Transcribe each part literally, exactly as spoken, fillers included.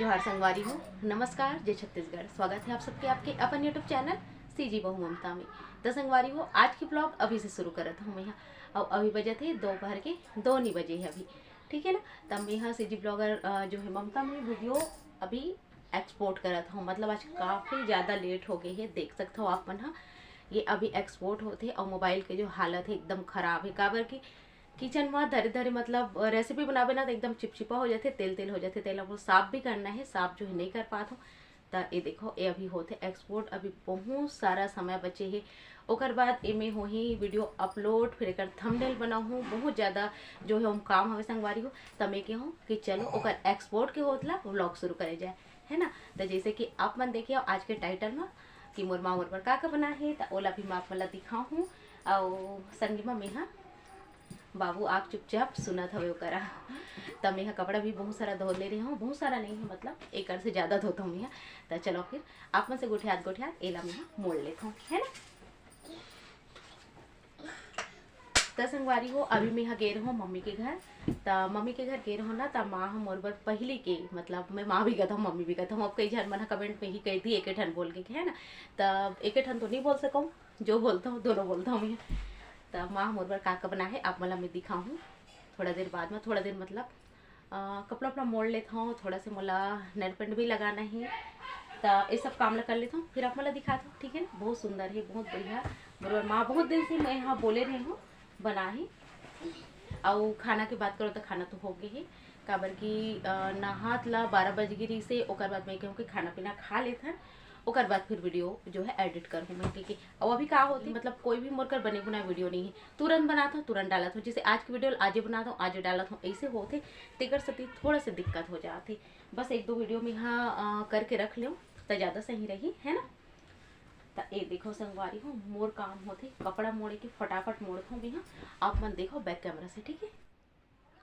नमस्कार संगवारी हो, नमस्कार, जय छत्तीसगढ़। स्वागत है आप सबके आपके अपन YouTube चैनल सीजी बहू ममता में। तो संगवारी हो, आज की ब्लॉग अभी से शुरू करत हूँ मैं यहाँ। और अभी बजत है दोपहर के दो नी बजे है अभी, ठीक है ना। तब मैं यहाँ सीजी ब्लॉगर जो है ममता में वीडियो अभी एक्सपोर्ट करत हूँ। मतलब आज काफ़ी ज़्यादा लेट हो गई है, देख सकते हो आप मन हा। ये अभी एक्सपोर्ट होते और मोबाइल के जो हालत है एकदम ख़राब है, काबर कि किचन में धरे धरे मतलब रेसिपी बनाबे ना तो एकदम चिपचिपा हो जाते, तेल तेल हो जाते। तेल वो साफ भी करना है, साफ जो है नहीं कर पात हूँ। त ये देखो, ये अभी होते एक्सपोर्ट, अभी बहुत सारा समय बचे है। ओकर बाद एमे होही वीडियो अपलोड, फिर एकर थंबनेल बनाहूँ, बहुत ज़्यादा जो है हम काम हवे संगवारी हो। त मैं कहूँ कि चलो ओकर एक्सपोर्ट के होत ला व्लॉग शुरू करे जाए, है ना। तो जैसे कि आप मन देखे हो आज के टाइटल में कि मोर माँ मोर बर का का बना है, त ओला भी मैं आप मन ला दिखाहूँ। और संगी में मेहा बाबू आप चुपचाप सुनत हवे ओकरा। त मेहा कपड़ा भी बहुत सारा धो ले रहे हूँ, बहुत सारा नहीं है, मतलब एकर से ज़्यादा धोता हूँ मेहा। त चलो फिर आप मन से गोठियात गोठियात एला मेहा मोड़ लेता हूँ, है ना। त संगवारी हो, अभी मेहा गे रहूँ मम्मी के घर। त मम्मी के घर गे रहूँ ना, त माँ ह मोर बर पहिली के, मतलब मैं माँ भी कहता हूँ, मम्मी भी कहता हूँ, अब कई झन मन ह कमेंट में ही कह दी एक ठन बोल के, है ना। त एक ठन तो नहीं बोल सकूँ, जो बोलता हूँ दोनों बोलता हूँ मैं। त माँ ह मोर बर का का बना है आप मन ला मैं दिखाहूँ थोड़ा देर बाद में। थोड़ा देर मतलब अ, कपड़ा उपड़ा मोड़ लेत हूँ, थोड़ा से मोला नेल पेंट भी लगाना है। त ये सब काम ला कर लेत हूँ, फिर आप मन ला दिखात हूँ, ठीक है ना। बहुत सुंदर है, बहुत बढ़िया। मोर माँ बहुत दिन से मैं यहाँ बोले रहे हूँ बना ही। अउ खाना के बात करो तो खाना तो हो गए है, काबर कि अ, नहात ला बारह बज गे रहिसे, ओकर बाद मैं कहूँ कि खाना पीना खा लेथन, ओकर बाद फिर वीडियो जो है एडिट करहूँ मैं, ठीक है। अउ अभी का होती, मतलब कोई भी मोर कर बने बुनाए वीडियो नहीं है, तुरंत बनात हूँ, तुरंत डालत हूँ। जैसे आज की वीडियो आजे बनात हूँ, आजे डालत हूँ, ऐसे होते, तेकर सेती थोड़ा सा दिक्कत हो जाते। बस एक दो वीडियो में हाँ अ, करके रख लें त ज़्यादा सही रही, है ना। त ये देखो संगवारी हो, मोर काम होते कपड़ा मोड़े के, फटाफट मोड़त हूँ मैं हाँ। आप मन देखो बैक कैमरा से, ठीक है।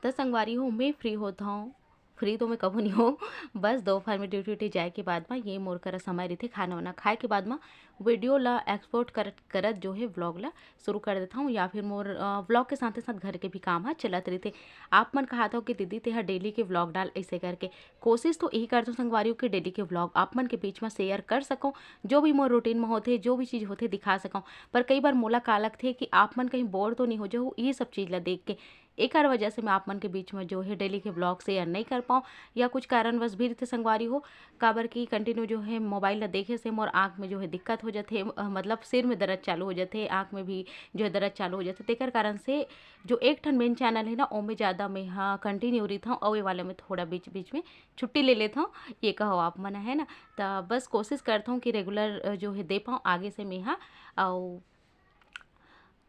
त संगवारी हो, मैं फ्री होत हूँ, फ्री तो मैं कभू नहीं हूँ। बस दोपहर में ड्यूटी उटी जाए के बाद में ये मोर करा समय रहिथे, खाना वाना खाए के बाद में वीडियो ला एक्सपोर्ट करत करत जो है व्लॉग ला शुरू कर देता हूँ, या फिर मोर अ, व्लॉग के साथे साथ घर के भी काम ह चलत रहिथे। आप मन कहत हो कि दीदी तेहा डेली के व्लॉग डाल, ऐसे करके कोशिश तो यही करथों संगवारी हो कि डेली के व्लॉग आप मन के बीच में शेयर कर सकूँ, जो भी मोर रूटीन में होथे, जो भी चीज़ होथे दिखा सकूँ। पर कई बार मोला का लगथे कि आप मन कहीं बोर तो नहीं हो जाहू ये सब चीज़ ला देख के। एकर वजह से मैं आप मन के बीच में जो है डेली के व्लॉग शेयर नहीं कर पाऊँ, या कुछ कारणवश भी रहिथे संगवारी हो, काबर कि कंटिन्यू जो है मोबाइल ला देखे से मोर आँख में जो है दिक्कत हो जाथे, अ, मतलब सिर में दर्द चालू हो जाथे, आँख में भी जो है दर्द चालू हो जाथे। तेकर कारण से जो एक ठन मेन चैनल है ना, ओमे ज़्यादा मैं हाँ कंटिन्यू रहिथौं, अउ ये वाले में थोड़ा बीच बीच में छुट्टी ले लेथौं, ये कहो आप मन, है ना। त बस कोशिश करथौं कि रेगुलर अ, जो है दे पाऊँ आगे से मैं हाँ। अउ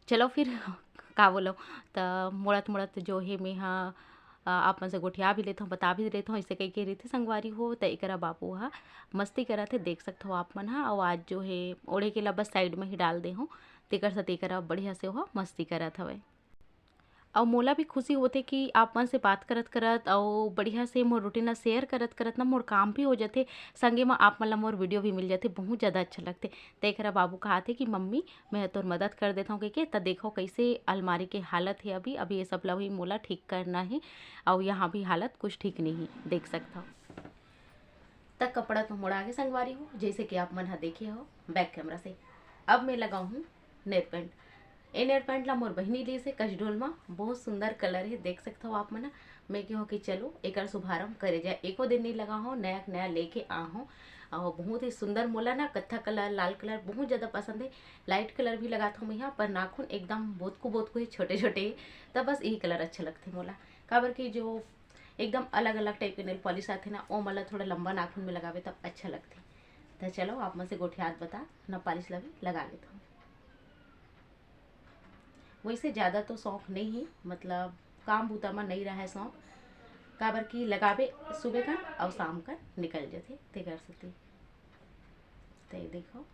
चलो फिर का बोलो, त मोड़त मोड़त जो है मैं हाँ अ, आप मन से गोठिया भी लेथौं, बता भी देथौं, ऐसे कह के रहिथे संगवारी हो। त एकरा बाबू हा मस्ती करत हे, देख सकत हो आप मन हा। अउ आज जो है ओढ़े के ला बस साइड में ही डाल दे हूँ, तेकर से तेकरा बढ़िया से ओहा मस्ती करत हवे। अउ मोला भी खुशी होथे कि आप मन से बात करत करत अउ बढ़िया से मोर रूटीन ला शेयर करत करत ना मोर काम भी हो जाथे, संगे म आप मन ला मोर वीडियो भी मिल जाथे, बहुत ज़्यादा अच्छा लगथे। त एकरा बाबू कहाथे कि मम्मी मैं तोर मदद कर देथौं कहिके। त देखो कैसे अलमारी के हालत हे अभी, अभी ये सब ला भी मोला ठीक करना हे। अउ यहाँ भी हालत कुछ ठीक नहीं हे, देख सकत हव। त कपड़ा तो मोड़ा के संगवारी हो, जैसे कि आप मन ह देखे हो बैक कैमरा से। अब मैं लगाहूँ नेल पेंट। ए नेल पेंट ला मोर बहिनी लीस हे कचडोल मा, बहुत सुंदर कलर हे, देख सकत हो आप मन ह। मैं कहो कि चलो एकर शुभारंभ करे जाए, एको दिन नहीं लगा हो, नया नया लेके आ हो। और बहुत ही सुंदर, मोला ना कत्था कलर, लाल कलर बहुत ज़्यादा पसंद है। लाइट कलर भी लगात हूँ मैं यहाँ पर, नाखून एकदम बोतकू बोतकू है, छोटे छोटे है, तब बस यही कलर अच्छा लगथे मोला। काबर कि जो एकदम अलग अलग टाइप के नेल पॉलिश आथे ना, ओ मन ला थोड़ा लंबा नाखून में लगावे तब अच्छा लगथे। त चलो आप मन से गोठियात बता ना पॉलिश ला भी लगा लेथौं। वैसे ज़्यादा तो शौक नहीं है, मतलब काम बूता में नहीं रहा है शौक, काबर कि लगाबे सुबह कन और शाम कन निकल जाथे, तेकर सेती। त ये देखो।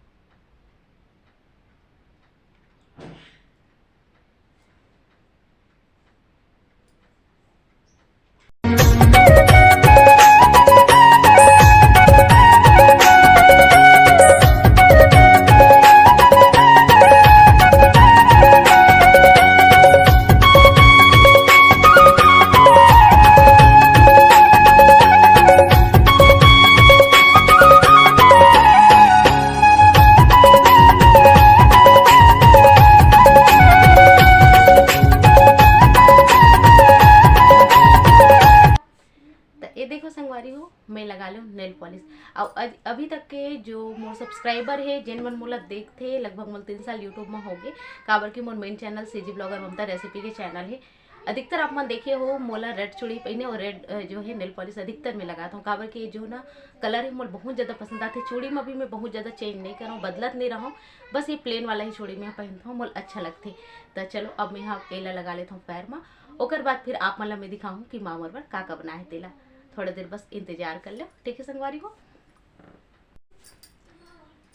संगवारी हो, मैं लगा लेव नेल पॉलिश। अउ अज-, अभी तक के जो मोर सब्सक्राइबर हे, जेन मन मोला देखथे, लगभग मोला तीन साल YouTube में हो गए, काबर कि मोर मेन चैनल सीजी ब्लॉगर ममता रेसिपी के चैनल हे। अधिकतर आप मन देखे हो मोला रेड चूड़ी पहने और रेड, अ, जो है नेल पॉलिश अधिकतर मैं लगाता हूँ, काबर कि जो ना कलर है मोला बहुत ज़्यादा पसंद आते। चूड़ी में भी मैं बहुत ज़्यादा चेंज नहीं करूँ, बदलत नहीं रहूँ, बस ये प्लेन वाला ही चूड़ी मैं पहनता हूँ, मोला अच्छा लगते। तो चलो अब मैं यहाँ एला लगा लेता हूँ पैर में, ओकर बाद फिर आप मन ला मैं दिखाऊँ कि माँ मोर बर का का बनाए हे तेला। थोड़ा देर बस इंतजार कर लो, ठीक है संगवारी हो।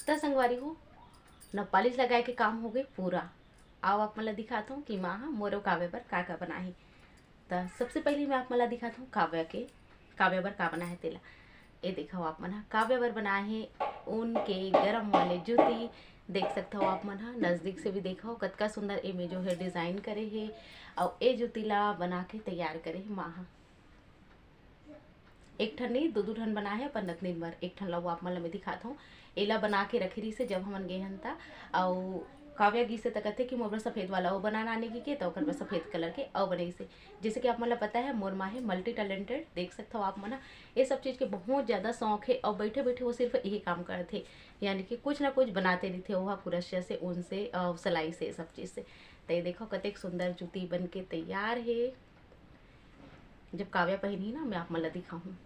त संगवारी हो, न पॉलिश लगाए के काम हो गए पूरा। आओ आप मन ला दिखात हूँ कि माँ ह मोर अउ काव्य बर का का बनाए हे। त सबसे पहले मैं आप मन ला दिखात हूँ काव्य के, काव्य बर का बनाए हे तेला। ए देखो आप मन ह काव्य बर बनाए हे ऊन के गरम वाले जूती। देख सकत हो आप मन ह नजदीक से भी देखो कतका सुंदर एमे जो है डिजाइन करे हे, अउ ए जूती ला बना के तैयार करे हे माँ ह। एक ठन नहीं, दो दो ठन बनाए हे अपन नतनीन बर। एक ठन ला वो आप मन ला मैं दिखात हूँ, एला बना के रखे रहिसे जब हमन गे हन ता। अउ काव्या गिसे त कथे कि मोर बर सफेद वाला वो बनाना आने की के, त ओकर बर सफेद कलर के अउ बनाइसे। जैसे कि आप मन ला पता है मोर माँ है मल्टी टैलेंटेड, देख सकत हो आप मन ह। ये सब चीज़ के बहुत ज़्यादा शौक है अउ बैठे बैठे वो सिर्फ यही काम करथे, यानी कि कुछ ना कुछ बनाते रहिथे वो ह कुरसिया से, ऊन से, अउ सिलाई से, सब चीज़ से। तो ये देखो कतेक सुंदर जूती बन के तैयार है। जब काव्या पहनही ना, मैं आप मन ला दिखाहूँ।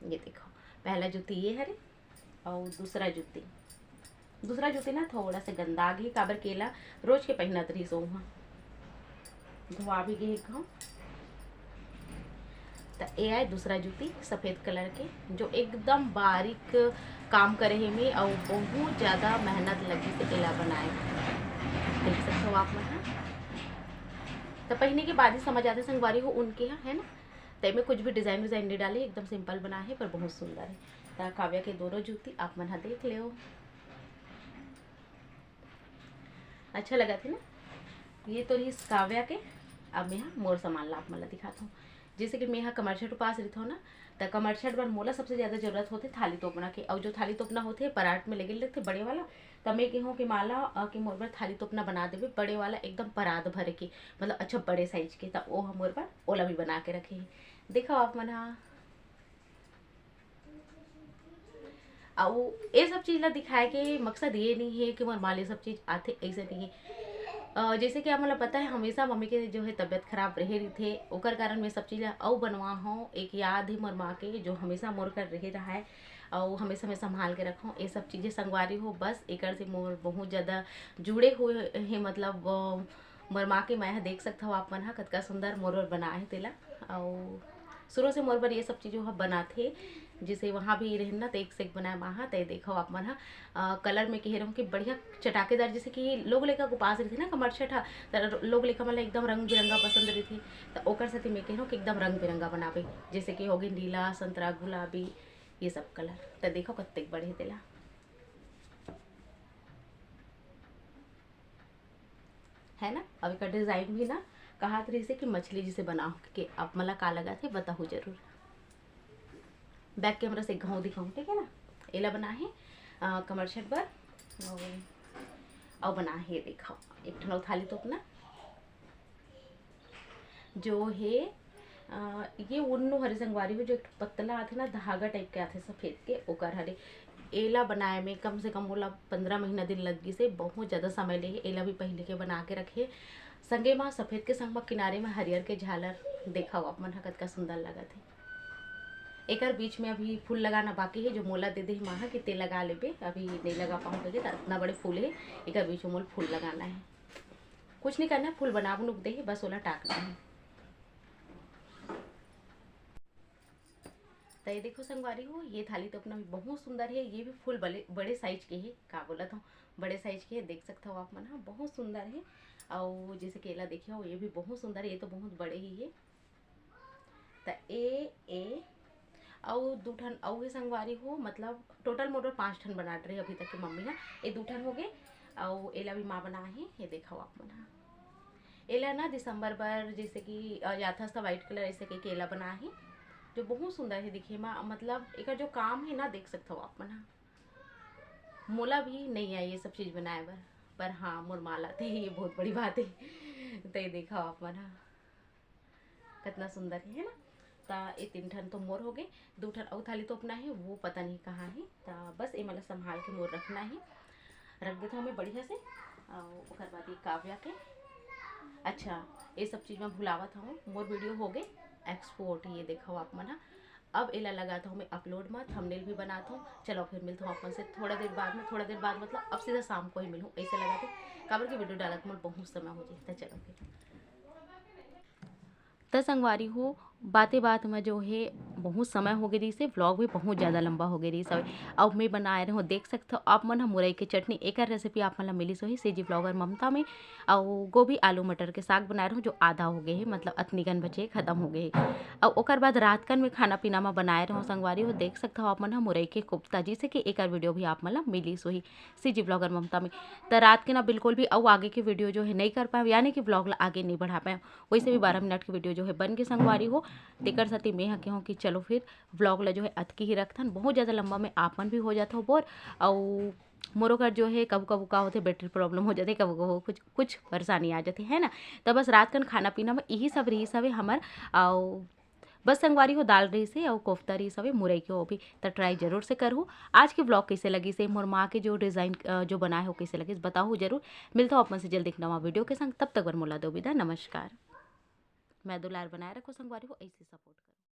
ये देखो, पहला जूती ये हरे, अउ दूसरा जूती, दूसरा जूती ना थोड़ा से गंदा गे, काबर के एला रोज के पहनत रहिस ओहा, धोआ भी गे हे कहूँ। त ए आय दूसरा जूती सफेद कलर के, जो एकदम बारीक काम करे हे में, अउ बहुत ज़्यादा मेहनत लगिस एला बनाए। देख सकत हो आप मन ह। त पहने के बाद ही समझ आथे संगवारी हो, ऊन के ह, है ना? त एमे कुछ भी डिजाइन विजाइन नहीं डाले, एकदम सिंपल बना है पर बहुत सुंदर है। त काव्या के दोनों जूती आप मन ह देख लेव, अच्छा लगत हे ना। ये तो रहिस काव्या के। अब मैं ह मोर सामान ला आप मन ला दिखात हूँ। जैसे कि मैं ह कमरछठ उपास रहिथव ना, त कमरछठ बर मोला सबसे ज़्यादा जरूरत होथे थाली तोपना के। अउ जो थाली तोपना होथे परात में लगे रहथे बड़े वाला, त मैं कहूँ कि माँ ला, अ, कि मोर बर थाली तोपना बना देबे बड़े वाला, एकदम परात भर के, मतलब अच्छा बड़े साइज के। त ओ ह मोर बर ओला भी बना के रखे हे। देखव आप मन ह। अउ ये सब चीज़ ला दिखाए के मकसद ये नहीं है कि मोर माँ ले सब चीज़ आथे, ऐसे नहीं है। अ, जैसे कि आप मन ला पता है, हमेशा मम्मी के जो है तबीयत खराब रहे रहिथे, ओकर कारण मैं सब चीज़ ला अउ बनवा हूँ। एक याद है मोर माँ के, जो हमेशा मोर कर रहे रहा है, अउ हमेशा मैं संभाल के रखूँ। ये सब चीज़ें संगवारी हो, बस एकर से मोर बहुत ज़्यादा जुड़े हुए हैं, मतलब, अ, मोर माँ के मैं ह देख सकत हव आप मन ह, कतका सुंदर मोर बर बनाए हे तेला। अउ शुरू से मोर बर ये सब चीज़ वो ह बनाथे, जैसे वहाँ भी रहन ना, त एक से एक बनाए माँ ह। त ये देखव आप मन ह, अ, कलर में कहे रहूँ कि बढ़िया चटाकेदार, जैसे कि लोग लइका के उपास रहिथे ना कमरछठ ह, त लोग लइका मन ला एकदम रंग बिरंगा पसंद रहिथे, त ओकर सेती मैं कहे रहूँ कि एकदम रंग बिरंगा बनाबे, जैसे कि होगे नीला, संतरा, गुलाबी, ये सब कलर। त देखव कतेक बढ़े तेला। है ना। अब एकर डिजाइन भी ना, कहात रहिसे कि मछली जैसे बनाओ, कि आप मन ला का लगत हे, बताहू जरूर। बैक कैमरा से घाव दिखाऊँ, ठीक है ना। एला बना हे, अ, कमरछठ बर, अउ, अउ बना हे, देखव, एक ठन अउ थाली तोपना, जो हे, अ, ये उन्नो हरे संगवारी हो, जो एक पतला आथे ना, धागा टाइप के आथे सफेद के, ओकर हरे। एला बनाए में कम से कम मोला पंद्रह महीना दिन लग गिस हे, बहुत ज़्यादा समय ले हे। एला भी पहले के बना के रखे, संगे मा सफेद के संग मा किनारे मा हरियर के झालर, देखव आप मन ह कतका सुंदर लगत हे। एकर बीच में अभी फूल लगाना बाकी हे, जो मोला दे दे हे माँ ह कि ते लगा लेबे, अभी नहीं लगा पाऊँ कहिके, त इतना बड़े फूल हे, एकर बीच में मोला फूल लगाना हे। कुछ नहीं करना, फूल बना बुनुक दे हे, बस ओला टाकना हे। त ये देखो संगवारी हो, ये थाली तोपना भी बहुत सुंदर है, ये भी फुल बड़े, बड़े साइज के है, का बोलत हूँ, बड़े साइज के है, देख सकत हो आप मन ह, बहुत सुंदर है। अउ जैसे केला देखे हो, ये भी बहुत सुंदर है, ये तो बहुत बड़े ही है। त ए, ए, अउ दू ठन अउ है संगवारी हो, मतलब टोटल मोर पाँच ठन बनात रहे अभी तक के मम्मी ह, ये दू ठन हो गए, अउ एला भी माँ बनाए हे, ये देखो आप मन ह। एला ना दिसंबर बर जैसे कि, अ, जाथस त व्हाइट कलर ऐसे के केला बनाए हे, जो बहुत सुंदर हे दिखे म, मतलब एकर जो काम हे ना, देख सकत हो आप मन ह। मोला भी नहीं आए ये सब चीज बनाए बर, पर हाँ, मोर माँ ला आथे, ये बहुत बड़ी बात है। तो ये देखा आप मन ह, कितना सुंदर है, है ना? त ये तीन ठन तो मोर हो गए, दू ठन अउ थाली तो अपना है, वो पता नहीं कहाँ है। त बस ये मतलब संभाल के मोर रखना है, रख देता हूँ मैं बढ़िया से। और ओकर बाद ये काव्या के, अच्छा, ये सब चीज़ मैं भुलावत हूँ। मोर वीडियो हो गए एक्सपोर्ट, ये देखो आप मन ह। अब एला लगाता हूँ मैं अपलोड में, थंबनेल भी बनाता हूँ। चलो फिर मिलता हूँ अपन से थोड़ा देर बाद में। थोड़ा देर बाद मतलब अब सीधा शाम को ही मिलूँ, ऐसे लगाते, काबर की वीडियो डालत मोर बहुत समय हो जाए। तो चलो फिर। त संगवारी हो, बाते बात में जो है बहुत समय हो गए रहिस हे, व्लॉग भी बहुत ज़्यादा लंबा हो गए रहिस हवे। अब मैं बनाए रहे हूँ, देख सकते हो आप मन ह, मुरई के चटनी। एकर रेसिपी आप मन ला मिलिस होही सीजी व्लॉगर ममता में। अउ गोभी आलू मटर के साग बनाए रहे हूँ, जो आधा हो गए है, मतलब अतनीकन बचे, खत्म हो गए है। अउ ओकर बाद रात कन में खाना पीना में बनाए रहे हूँ संगवारी हो, देख सकते हो आप मन ह, मुरई के कोफ्ता, जैसे कि एकर वीडियो भी आप मन ला मिलिस होही सीजी व्लॉगर ममता में। त रात के ना बिल्कुल भी अउ आगे के वीडियो जो है नहीं कर पाए, यानी कि व्लॉग ला आगे नहीं बढ़ा पाए। वैसे भी बारह मिनट के वीडियो जो है बन के संगवारी हो, तेकर सेती मैं ह कहूँ कि चलो फिर व्लॉग ला जो है अतकी ही रखथन। बहुत ज़्यादा लंबा में आप मन भी हो जात हो बोर, अउ मोरो घर जो है कभू कभू का होथे, बैटरी प्रॉब्लम हो जाथे, कभू कभू कुछ कुछ परेशानी आ जाथे, है ना। त बस रात कन खाना पीना में यही सब रहिस हवे हमर। अउ बस संगवारी हो, दाल रहिस हे अउ कोफ्ता रहिस हवे मुरई के, वो भी। त ट्राई जरूर से करहू। आज के व्लॉग कैसे लगिस हे, मोर माँ के जो डिज़ाइन जो बनाए हो कैसे लगिस, बताहू जरूर। मिलता हूँ अपन से जल्द एक नवा वीडियो के संग, तब तक बर मोला दो विदा, नमस्कार। मैं दुलार बनाए रखो संगवारी हो, ऐसे सपोर्ट करो।